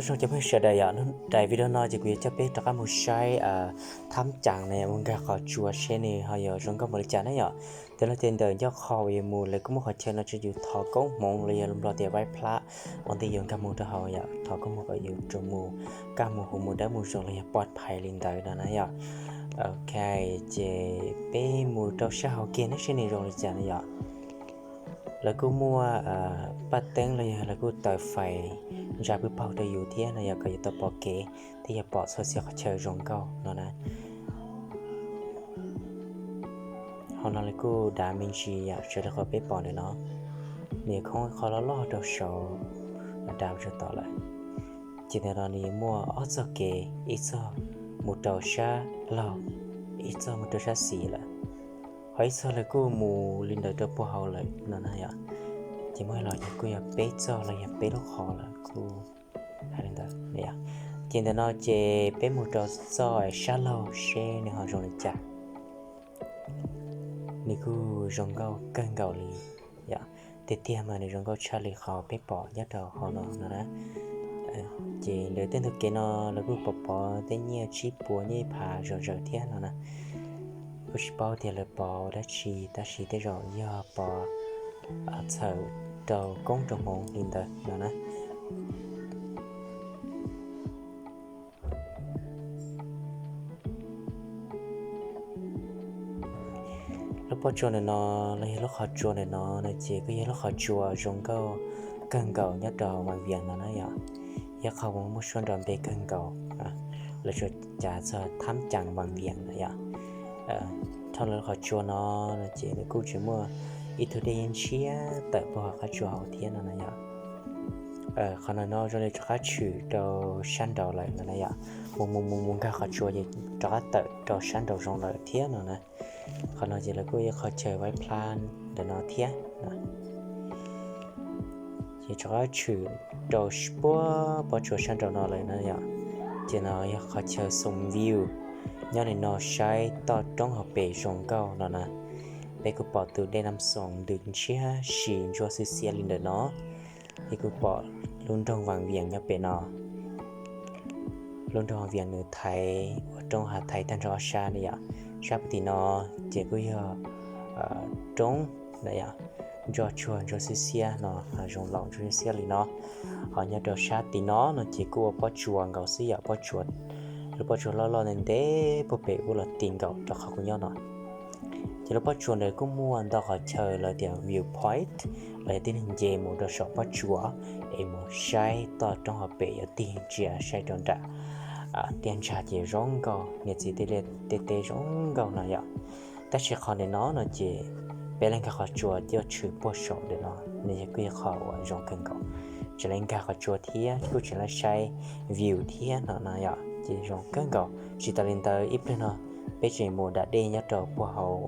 Zoo cov phooj ywg sawv daws yom, daim video no ces kuv yuav coj peb rov qab mus saib thab cees na, mus nkag qhov tsua seb nws ho yuav zoo nkauj npaum li cas na yom. Ces los ces ntawm ncauj qhov uas yuav mus lawv kuj muab qhov chaw no tseg yus thov koob hmoov los yog lus Nplog tias vib plab ua ntej yuav nkag mus rau hauv yom, thov koob hmoov kom yus tsuas mus kaj mus huv mus dawb mus zoo los yog pov phais li ntawd no na yom. Ok, ces peb mus rau sab hauv kiag neb seb nws zoo li cas na yom. Lawv kuj muaj paj teeb los yog lawv kuj taws fais ntsa pwb paug rau yus thiab no yom, kom yus tau pom kev thiab yog pom txhua txhia qhov chaw zoo nkauj no na. Hauv no lawv kuj dav me ntsis yam tsav li qhov peb pom ntawm no, nws khoob qhov loj loj rau saud, dav tsuag tom lawm. Ces ntawm no nws muaj ob txoj kev, ib txoj mus rau sab laug, ib txoj mus rau sab xis lawm, ho ib txoj lawv kuj mus li ntawd rau puag hauv lawm no na yom. Ces muaj los yog kuj yog peb txoj los yog peb lub qhov lawm kuj hais li ntawd. Ces ntawm no ces peb mus rau txoj sab laug seb nws ho zoo li cas. Nws kuj zoo nkauj kawg nkaus li yom, tiag tiag mas nws zoo nkauj tshaj li qhov peb pom nyob rau hauv no no na. Ces ntawm tej ntug kev no lawv kuj pov pov tej nyiaj tsib puas nyiaj ib phav zom zaws thiab no na. Kuj tsis paub tias lawv pov dab tsi tab sis tej zaum yog pov txhawm rau koob rau hmoov li ntawd no na. Lub pob tsuas ntawm no los yog lub qhov tsua ntawm no no ces kuj yog lub qhov tsua zoo nkauj kawg nkaus nyob rau Vaj Viam no na yom. Yog qhov uas muaj suab nrov npe kawg nkaus, lawv tsuas cav txog thab cees Vaj Viam no yom. Dhau lawv lub qhov tsua no no ces nws kuj tseem muaj ib tug dej ntshiab tawm puag qab tsua hauv thiab no na yom. Qhov no no zoo li rov qab tshwm rau sab nraud lawm no na yom. Mus mus mus mus nkag qhov tsua ces rov qab tawm rau sab nraud zoov lawm thiab no na. Qhov no ces lawv kuj ib qhov chaw vib plab ntawm no thiab. Ces rov qab tshwm rau puag pob tsuas sab nraud no lawm na yom. Ces no yog qhov chaw xoo view, nyob li no saib toj roob hauv pes zoo nkauj no na. Peb kuj pom tus dej Nam Xoos ntws ntshiab si ntsuab xwb xiab li ntawm no. Peb kuj pom lub nroog Vaj Viam nyob pem no. Lub nroog Vaj Viam nws thaiv ua roob hav thaiv tag nrho ob sab na yom. Sab puag tim no ces kuj yog roob na yom, ntsuab tsuag ntsuab xiab xiab no, hav zoov laus ntsuab xiab xiab li no. Ho nyob rau sab tim no no ces kuj ua pob tsuas nkaus xwb yom, pob tsuas, lub pob tsuas loj loj ntev ntev puag pem ub los ti nkaus rau qhov kuv nyob no. Ces lub pob tsuas ntawd kuj muaj ntau qhov chaw lawv tias view point, los yog tib neeg nce mus rau saum pob tsuas es mus saib toj roob hauv pes yuav tig ntsia saib rau nram tiaj ntsag ces zoo nkauj, niam txiv tej liaj tej teb zoo nkauj no yom. Tab sis qhov ntawm no no ces peb laij nkag qhov tsua coj tshwm puag saum ntawm no, nws yog kuj yog qhov uas zoo kawg nkaus. Tseem laij nkag qhov tsua thiab kuj tseem laij saib view thiab no no yom, ces zoo kawg nkaus. Tsis tas li ntawd ib pliag no peb tseem mus da dej nyob rau puag hauv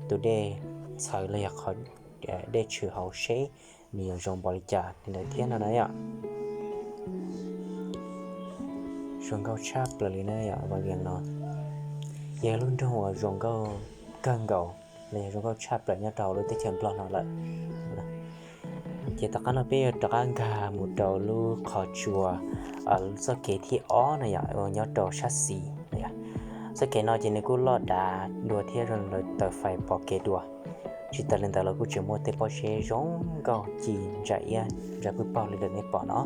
tus dej txhawv los yog qhov dej tshwm hauv seb nws yuav zoo npaum li cas li ntawd thiab no na yom. Zoo nkauj tshaj plaws li na yom, Vaj Viam no yog lub nroog uas zoo nkauj kawg nkaus los yog zoo nkauj tshaj plaws nyob rau hauv lub teb chaws Nplog no lawm. Ces tom qab no peb yuav rov qab nkag mus rau lub qhov tsua, lub txoj kev thib ob na yom, uas nyob rau sab xis na yom. Txoj kev no ces nws kuj loj dav dua thiab zoo li lawv taws fais pov kev dua. Tsis tas li ntawd lawv kuj tseem muaj tej pob zeb zoo nkauj ci ntsa iab ntsa pwj paug li lawv nej pom no.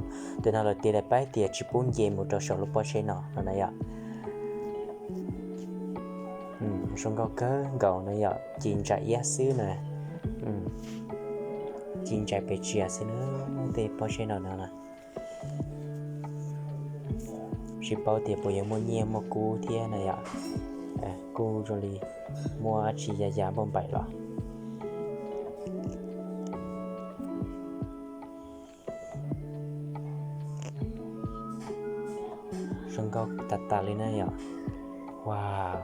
Tus no lawv tis daim paib tias tsis pub nce mus rau saum lub pob zeb no no na yom. Zoo nkauj kawg nkaus no yom, ci ntsa iab xwb na. Ci ntsa pes tsia xwb na, tej pob zeb no no na. Tsis paub tias puas yuav muaj nyiaj muaj kub thiab na yom. Kuj zoo li muaj dab tsi ya ya npauj npaim los. Zoo nkauj tas tas li na yom. Wow,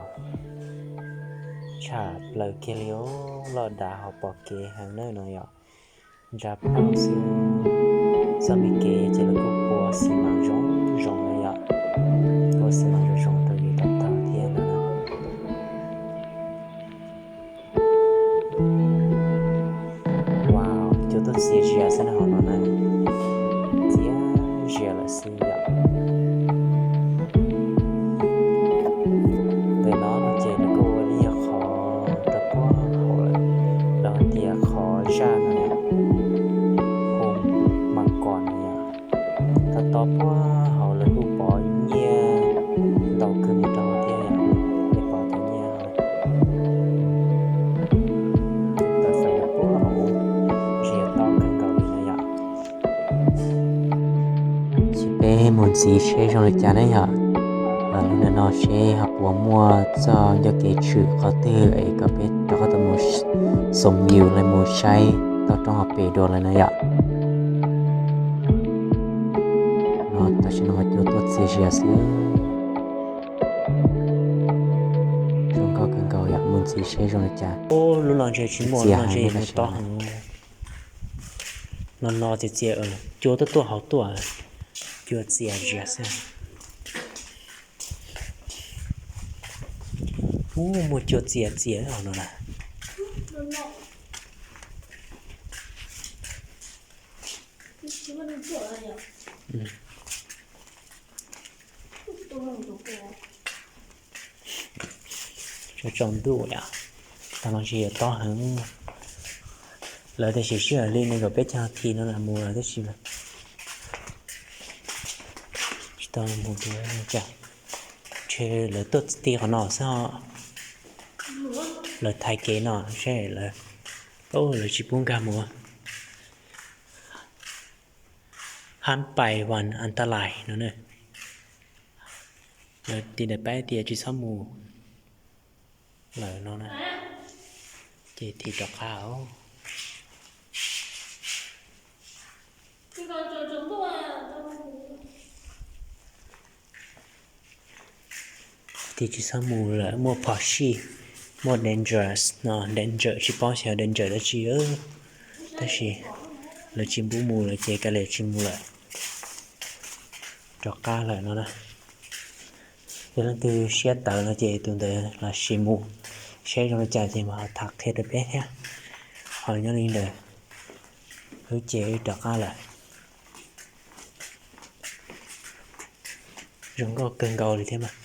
tshaj plaws kiag li os, loj dav hauv pom kev heev na no yom. Ntsa pog xwb, txoj me kev ces lawv kuj pua xi mas zoo zoo na yom. Pua xi mas zoo zoo rau yus tab tog thiab na. Wow, cua tuaj txias zias xwb na hauv no na. Txias zias lawm xwb yom. Ntxiv seb zoo li cas ne yom. Lub no seb ho puas muaj txoj ncauj kev tshwm qhov twg es kom peb rov qab tau mus xoom view los mus saib tau roob hauv pes dua lawm no yom. No tam sim no cua tuaj txias zias xwb. Zoo nkauj kawg nkaus yom, mus ntxiv seb zoo li cas. Lub no ntshe tsis muaj, lub no ntshe mus tob heev. No no txias txias, cua tuaj tuaj hauv tuaj, cua txias zias xwb. Ub, muaj cua txias txias no na. Tsaus ntuj yom, tag no tsis yog tob heev. Lawv tias siv sij hawm li nees nkaum peb caug nas this no mus lawm tab sis tsis tau mus dua cas. Ntshe lawv tuaj ti qhov no xwb os. Lawv thaiv kev no seb lawv, lawv tsis pub nkag mus. Hab pais vas an ta lais no na. Lawv tiv daim paib tias tsis txhob mus lawm no na. Ces thim rov qab os. Tias tsis txhob mus lawm, muaj phom sij, muaj dangerous no, danger tsis paub xyov danger dab tsi, tab sis lawv tsis pub mus lawm ces kav liam tsis mus lawm. Rov qab lawm no na. Yog leej twg siab tawv no ces tus ntawd los sis mus, saib zoo li cas ces mam ho tham qhia rau peb thiab. Ho nyob li ntawd, wb ces wb rov qab lawm. Zoo nkauj kawg nkaus li thiab mas.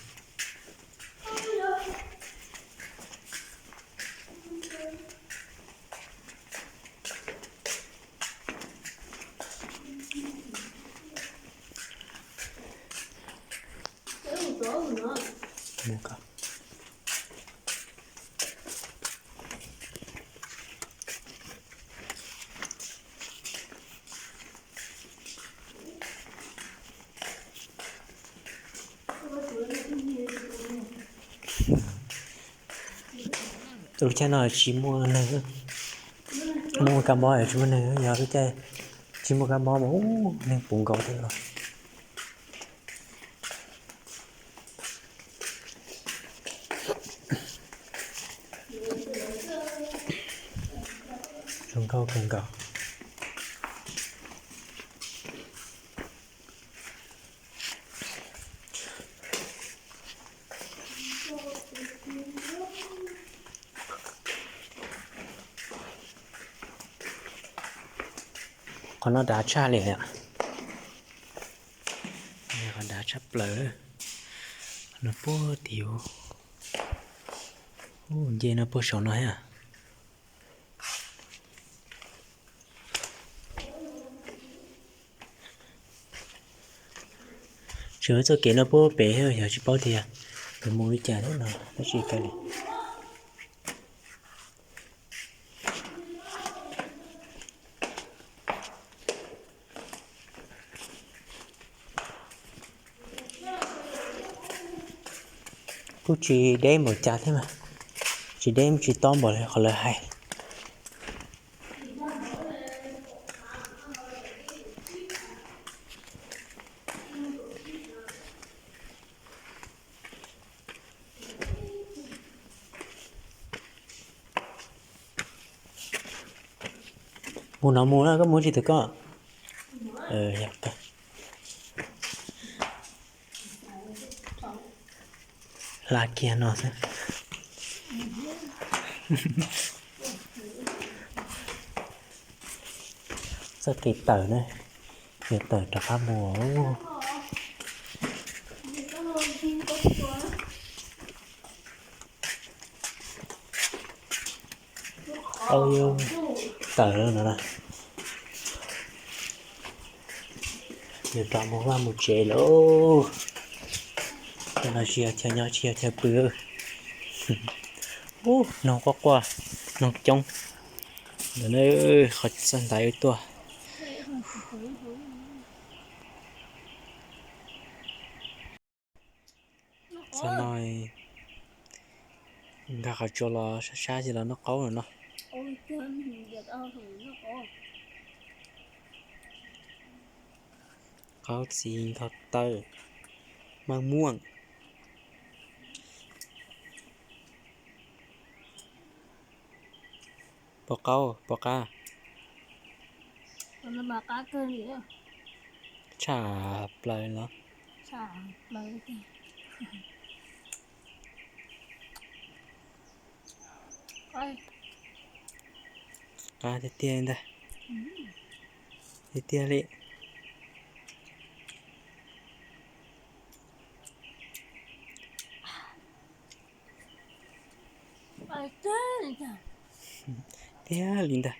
Lub caij no tsis muaj neeg, muaj kab mob tsis muaj neeg, yog lub caij tsis muaj kab mob mas ub neeg puv nkaus thiab los. Zoo nkauj kawg nkaus. Qhov no dav tshaj li, qhov dav tshaj plaws. No puag tim, nce no puag saum no thiab. Tseem muaj txoj kev no puag pem, yog tsis paub tias mus li cas thiab no tab sis kav liam. Kuj tsis deb npaum cas thiab mas, tsis deb tsis tob npaum li qhov lawv hais. Mus no mus na, koj mus tsis twg koj. Hla kiag no xwb. Txoj kev tawm na, kev tawm rov qab mus. Au, tawm no na. Yuav rov mus vaj mus tsev lawm. Cov no tsis yog chaw nyob tsis yog chaw pw. Ub, noog quaj quaj, noog coob. Ntawm no qhov txoj ntaiv tuaj. Txog no nkag qhov tsua los sab sab ces los noj qaub no no. Qaub txiv, nkhaus taw, maj muaj. Pom qaub, pom qab. Tshaj plaws los. Qab tiag tiag ntag. Tiag tiag li. Tiag li ntag.